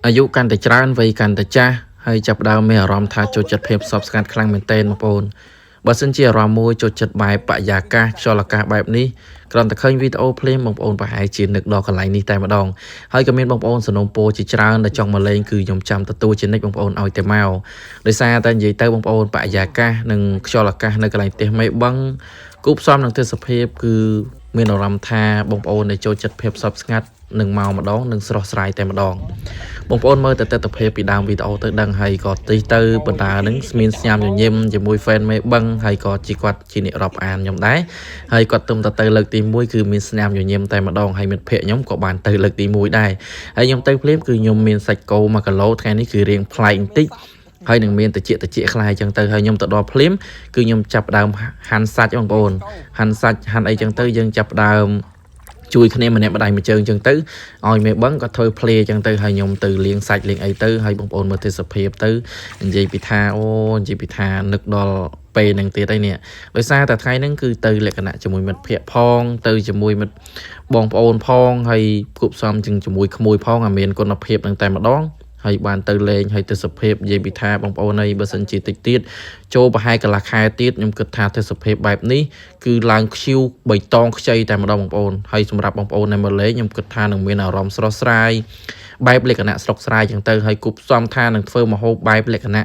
អាយុកាន់តែច្រើនវ័យកាន់តែចាស់ហើយចាប់ផ្ដើមមានអារម្មណ៍ថាចូលចិត្តភាពសប់ស្ងាត់ខ្លាំងមែនទែនបងប្អូនបើសិនជាអារម្មណ៍មួយចូលចិត្តបែបបរិយាកាសខ្យល់អាកាសបែបនេះគ្រាន់តែឃើញវីដេអូភ្លាមបងប្អូនប្រហែលជានឹកដល់កន្លែងនេះតែម្ដងហើយក៏មានបងប្អូនសំណូមពរជាច្រើនដែលចង់មកលេងគឺខ្ញុំចាំទទួលជានិច្ចបងប្អូនឲ្យតែមកដោយសារតែនិយាយទៅបងប្អូនបរិយាកាសនិងខ្យល់អាកាសនៅកន្លែងផ្ទះមេបឹងគូផ្សំនឹងទេសភាពគឺមានអារម្មណ៍ថាបងប្អូនដែលចូលចិត្តភាពសប់ស្ងាត់នឹងមកម្ដងនឹងស្រស់ស្រាយតែម្ដង បងប្អូនមើលតែទស្សនភាពពីដើមវីដេអូទៅដឹងហើយក៏តិចទៅបណ្ដានឹងស្មានស្ញាមញញឹមជាមួយ fan មេបឹងហើយក៏ជាគាត់ជាអ្នករាប់អានខ្ញុំដែរហើយគាត់ទុំទៅលើកទី1គឺមានស្នាមញញឹមតែម្ដងហើយមិត្តភក្តិខ្ញុំក៏បានទៅលើកទី1ដែរហើយខ្ញុំទៅភ្លាមគឺខ្ញុំមានសាច់គោ1គីឡូថ្ងៃនេះគឺរៀងប្លែកបន្តិចហើយនឹងមានតិចតិចខ្លះអញ្ចឹងទៅហើយខ្ញុំទៅដល់ភ្លាមគឺខ្ញុំចាប់ផ្ដើមហាន់សាច់បងប្អូនហាន់សាច់ហាន់អីចឹងទៅយើងចាប់ផ្ដើម ជួយគ្នាម្នាក់ម្ដាយមួយជើងអញ្ចឹងទៅឲ្យមេបឹងក៏ធ្វើភ្លាអញ្ចឹងទៅហើយខ្ញុំទៅលាងសាច់លាងអីទៅហើយបងប្អូនមើលទេសភាពទៅនិយាយពីថាអូនិយាយពីថានឹកដល់ពេលហ្នឹងទៀតហើយនេះដោយសារតែថ្ងៃហ្នឹងគឺទៅលក្ខណៈជាមួយមិត្តភ័ក្តិផងទៅជាមួយមិត្តបងប្អូនផងហើយគប់សំជាងជាមួយក្មួយផងឲ្យមានគុណភាពហ្នឹងតែម្ដងហើយបានទៅលេងហើយទេសភាពនិយាយពីថាបងប្អូនអីបើសិនជាតិចទៀតចូលប្រហែលកន្លះខែទៀតខ្ញុំគិតថាទេសភាពបែបនេះ គឺឡើងខ្ជិវបៃតងខ្ចីតែម្ដងបងប្អូនហើយសម្រាប់បងប្អូនដែលមកលេងខ្ញុំគិតថានឹងមានអារម្មណ៍ស្រស់ស្រាយបែបលក្ខណៈស្រុកស្រែចឹងទៅហើយគប់ផ្សំថានឹងធ្វើម្ហូបបែបលក្ខណៈ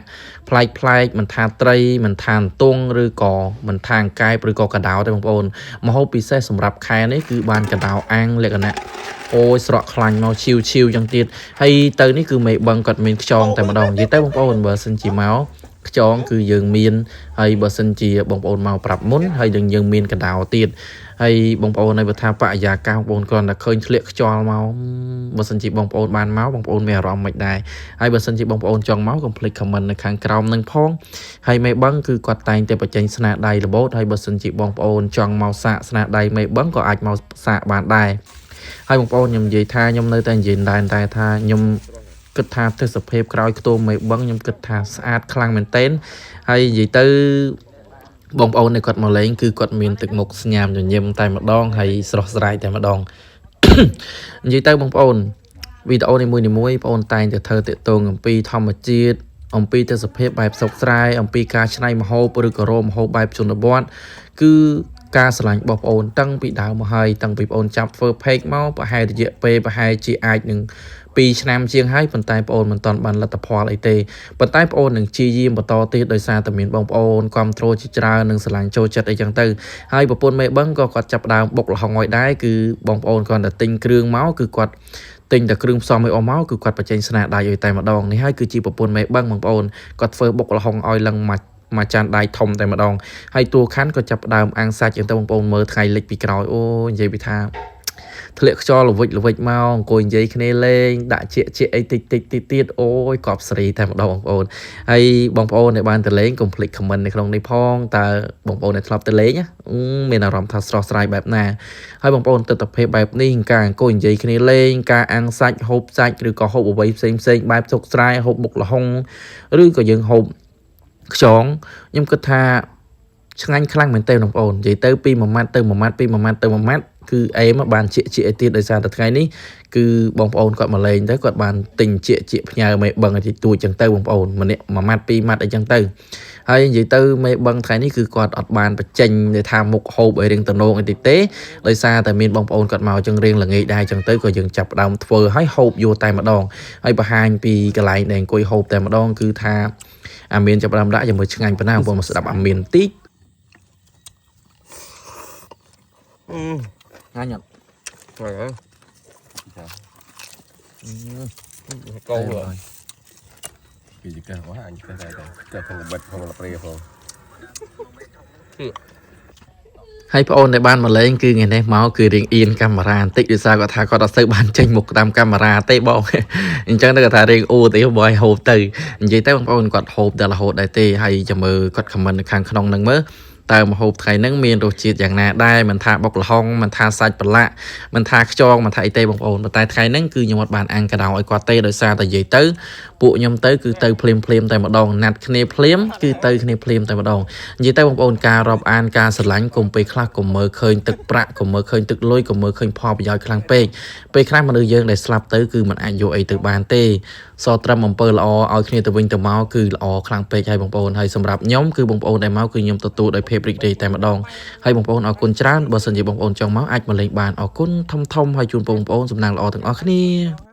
ប្លែកប្លែកមិនថាត្រីមិនថាអន្ទង់ឬក៏មិនថាអង្កែបឬក៏កដោទេបងប្អូនម្ហូបពិសេសសម្រាប់ខែនេះគឺបានកដោអាំងលក្ខណៈអូយស្រក់ខ្លាញ់មកឈីវឈីវចឹងទៀតហើយទៅនេះគឺមេបឹងគាត់មានខ្យងតែម្ដងនិយាយទៅបងប្អូនបើសិនជាមកខ្យងគឺយើងមាន ហើយបើសិនជាបងប្អូនមកប្រាប់មុនហើយនឹងយើងមានកដោទៀតហើយបងប្អូននៅបើថាបរិយាកាសបងប្អូនគ្រាន់តែឃើញធ្លាក់ខ្យល់មកបើសិនជាបងប្អូនបានមកបងប្អូនមានអារម្មណ៍មិនដែរហើយបើសិនជាបងប្អូនចង់មកកុំភ្លេច comment នៅខាងក្រោមនឹងផងហើយមេបឹងគឺគាត់តែងតែបញ្ចេញស្នាដៃរបូតហើយបើសិនជាបងប្អូនចង់មកសាកស្នាដៃមេបឹងក៏អាចមកសាកបានដែរហើយបងប្អូនខ្ញុំនិយាយថាខ្ញុំនៅតែនិយាយដែរតែថាខ្ញុំគិតថាទេសភាពក្រោយខ្ទមមេបឹងខ្ញុំគិតថាស្អាតខ្លាំងមែនទែន ហើយនិយាយទៅបងប្អូនដែលគាត់មកលេងគឺគាត់មានទឹកមុខស្ញាមញញឹមតែម្ដងហើយស្រស់ស្រាយតែម្ដង និយាយទៅបងប្អូនវីដេអូនីមួយៗបងប្អូនតែងតែធ្វើតាក់ទងអំពីធម្មជាតិអំពីទេសភាពបែបស្រុកស្រែអំពីការច្នៃម្ហូបឬក៏រកម្ហូបបែបជនបទគឺការស្រឡាញ់របស់បងប្អូនតាំងពីដើមមកហើយតាំងពីបងប្អូនចាប់ធ្វើ page មកប្រហែលរយៈពេលប្រហែលជាអាចនឹង2ឆ្នាំជាងហើយប៉ុន្តែបងប្អូនមិនទាន់បានលទ្ធផលអីទេ ប៉ុន្តែបងប្អូននឹងព្យាយាមបន្តទៀតដោយសារតែមានបងប្អូនគ្រប់ត្រូលជាច្រើននិងស្រឡាញ់ចូលចិត្តអីចឹងទៅហើយប្រពន្ធមេបឹងក៏គាត់ចាប់ផ្ដើមបុកល្ហុងឲ្យដែរគឺបងប្អូនគាត់តែទិញគ្រឿងមកគឺគាត់ទិញតែគ្រឿងផ្សំឲ្យអស់មកគឺគាត់បញ្ចេញស្នាដៃឲ្យតែម្ដងនេះហើយគឺជាប្រពន្ធមេបឹងបងប្អូនគាត់ធ្វើបុកល្ហុងឲ្យឡើងមួយមួយចានដៃធំតែម្ដងហើយតួខាន់ក៏ចាប់ផ្ដើមអាំងសាច់ចឹងទៅបងប្អូនមើលថ្ងៃលិចពីក្រោយអូនិយាយពីថា ធ្លាក់ខ្យល់ល្វិចល្វិចមកអង្គុយនិយាយគ្នាលេងដាក់ជាជាអីតិចតិចតិចទៀតអូយកប់ស្រីតែម្ដងបងប្អូនហើយបងប្អូនដែលបានទៅលេងកុំភ្លេច comment នៅក្នុងនេះផងតើបងប្អូនដែលធ្លាប់ទៅលេងណាមានអារម្មណ៍ថាស្រស់ស្រាយបែបណាហើយបងប្អូនទស្សនភាពបែបនេះការអង្គុយនិយាយគ្នាលេងការអាំងសាច់ហូបសាច់ឬក៏ហូបអ្វីផ្សេងផ្សេងបែបសុកស្រែហូបបុកល្ហុងឬក៏យើងហូបខ្យងខ្ញុំគិតថា ឆ្ងាញ់ខ្លាំងមែនទែនបងប្អូននិយាយទៅពីមួយម៉ាត់ទៅមួយម៉ាត់ពីមួយម៉ាត់ទៅមួយម៉ាត់គឺអេមបានជាជាអីទៀតដោយសារតែថ្ងៃនេះគឺបងប្អូនគាត់មកលេងទៅគាត់បានទិញជាជាផ្ញើមេបឹងឲ្យតិចតួចចឹងទៅបងប្អូនម្នាក់មួយម៉ាត់ពីរម៉ាត់អីចឹងទៅហើយនិយាយទៅមេបឹងថ្ងៃនេះគឺគាត់អត់បានបញ្ចេញនៅថាមុខហូបឲ្យរៀងតំណងអីតិចទេដោយសារតែមានបងប្អូនគាត់មកចឹងរៀងល្ងាចដែរចឹងទៅក៏យើងចាប់ផ្ដើមធ្វើឲ្យហូបយកតែម្ដងហើយបង្ហាញពីកន្លែងដែលអង្គុយហូបតែម្ដងគឺថាអាមានចាប់ផ្ដើមដាក់ជាមួយឆ្ងាញ់ប៉ុណ្ណាបងប្អូនមកស្ដាប់អាមានបន្តិច ងាញ់អត់ ហ្នឹងហើយកោ ពីចកេះអស់អញកេះដែរតែកេះផងបិទផងលព្រាផង ហើយប្អូនដែលបានមកលេងគឺថ្ងៃនេះមកគឺរៀងអៀនកាមេរ៉ាបន្តិចដោយសារគាត់ថាគាត់អត់សូវបានចេញមុខតាមកាមេរ៉ាទេបង អញ្ចឹងទៅគាត់ថារៀងអួទេបងឲ្យហូបទៅនិយាយទៅបងប្អូនគាត់ហូបតែរហូតដែរទេហើយចាំមើលគាត់ comment នៅខាងក្នុងហ្នឹងមើល តើម្ហូបថ្ងៃហ្នឹងមានរសជាតិយ៉ាងណាដែរមិនថាបុកល្ហុងមិនថាសាច់ប្រឡាក់មិនថាខ្យងមិនថាអីទេបងប្អូនប៉ុន្តែថ្ងៃហ្នឹងគឺខ្ញុំអត់បានអាំងកដោឲ្យគាត់ទេដោយសារតែនិយាយទៅពួកខ្ញុំទៅគឺទៅភ្លាមភ្លាមតែម្ដងណាត់គ្នាភ្លាមគឺទៅគ្នាភ្លាមតែម្ដងនិយាយទៅបងប្អូនការរាប់អានការស្រឡាញ់កុំពេលខ្លះកុំមើលឃើញទឹកប្រាក់កុំមើលឃើញទឹកលុយកុំមើលឃើញផលប្រយោជន៍ខ្លាំងពេកពេលខ្លះមនុស្សយើងដែលស្លាប់ទៅគឺមិនអាចយកអីទៅបានទេសត្រឹមអំពើល្អឲ្យគ្នាទៅវិញទៅមកគឺល្អខ្លាំងពេកហើយបងប្អូនហើយសម្រាប់ខ្ញុំគឺបងប្អូនដែលមកគឺខ្ញុំទទួលដោយភាពរីករាយតែម្ដងហើយបងប្អូនអរគុណច្រើនបើសិនជាបងប្អូនចង់មកអាចមកលេងបានអរគុណធំធំហើយជូនបងប្អូនសំណាងល្អទាំងអស់គ្នា។